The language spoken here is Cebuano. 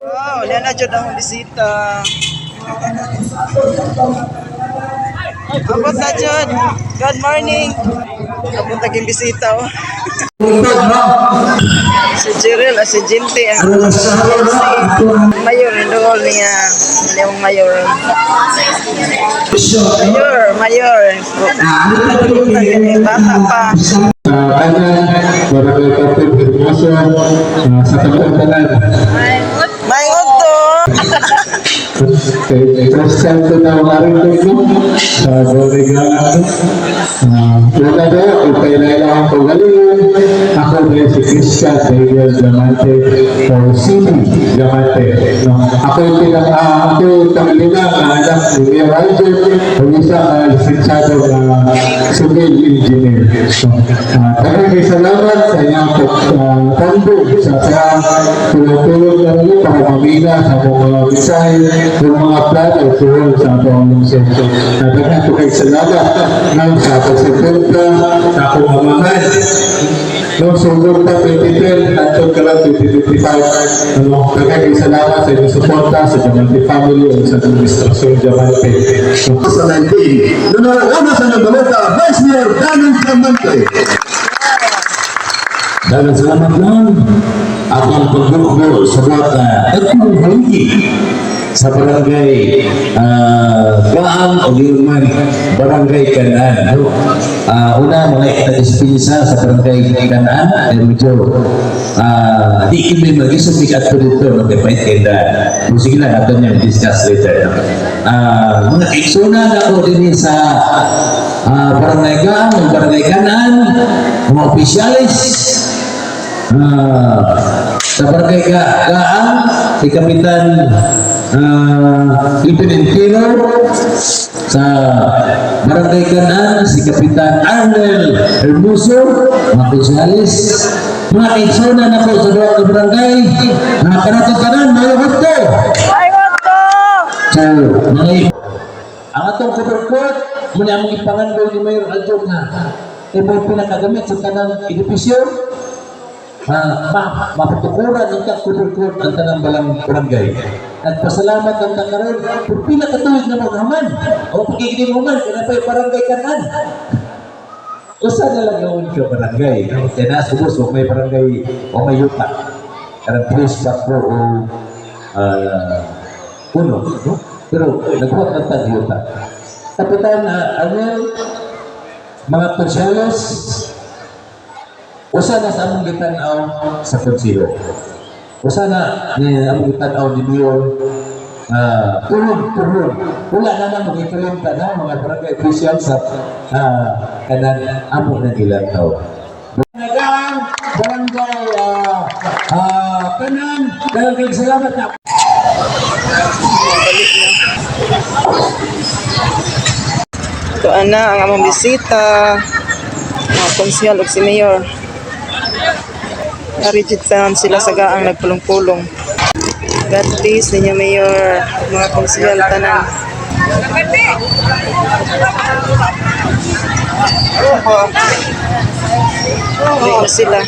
Wow, na na jud akong bisita. Abot na jud. Good morning. Abot na yung bisita oh. Si Jiril, si Jinty, ang si Mayor, dool niya. Niyang mayor. Mayor, mayor. Bata pa. Sa tanan, Barangay Captain Hermoso, sa tanan. May to. Okay, first time ko na makarinig no? Sa Borigan. Una na, kung kailangan akong pagalingan, ako ba si Christian Daniel Diamante o CD Diamante. No? Ako yung pinaka, ako yung panglima na anak ni Mayor Alger o isa na lisensyado na civil engineer. So, daghang salamat sa inyong pagtando sa tulong-tulong na rin para mamina sa mga mensahe ng mga plano tungkol sa atong lungsod. So, daghan ko kay salamat no, sa pagsuporta sa akong amahan. No, sugod pa 2010, hantod ka lang 2025. Ano, daghan kay salamat sa inyong suporta sa Diamante family o sa administrasyon Diamante. So, Sa 19. Numero uno sa Nabaleta, Vice Mayor Daniel Diamante. Daghang salamat lang. Ako ang pagbuko sa buhat na dagkong haligi sa barangay Gaang o man barangay Kanaan. No? Una, mga nag-dispensa sa barangay Kanaan, ay medyo di kami mag-isumik at po dito, no? Kaya pahit kayo na. Kung sige lang, ato niya discuss later. No? Mga kaigsunan ako din sa barangay Gaang o barangay Kanaan, mga opisyalis, sa barangay Gaang, si Kapitan Lieutenant Taylor, sa barangay Kanaan, si Kapitan Arnel Hermoso, mga konsehales, mga kaigsunan ako sa duha ka barangay, mga kanato tanan, mga to. May to. So, mga ang atong covered court, muna among ipangandoy ni Mayor Aljon nga imo pinakagamit sa tanang edipisyo, mapatukuran ang covered court ang tanang balang barangay. Nagpasalamat ang karon por pila ka tuig na maghaman. O pagiging human, kana pa barangay Kanan. Usa na lang yun ka barangay. No? Kaya nasa ubos, o may barangay o may yuta. Karang tres, kwatro o uno. No? Pero nagbuhat ng tag yuta. Kapitan Arnel, mga konselos, usa na sa among gitan-aw sa konseho. Usa na ni among gitan-aw ni Mayor tulong, tulong. Wala naman magituloy ta na mga barangay officials sa kanan amo na gilantaw. Barangay, barangay Kanan, daghang salamat na. Balik na. Ito ana ang among bisita. Mga konsehal ug si mayor. Narijit sila sa Gaang nagpulong-pulong. God bless ninyo, mayor, ug mga konsehal tanan. Oh. Uwi na sila.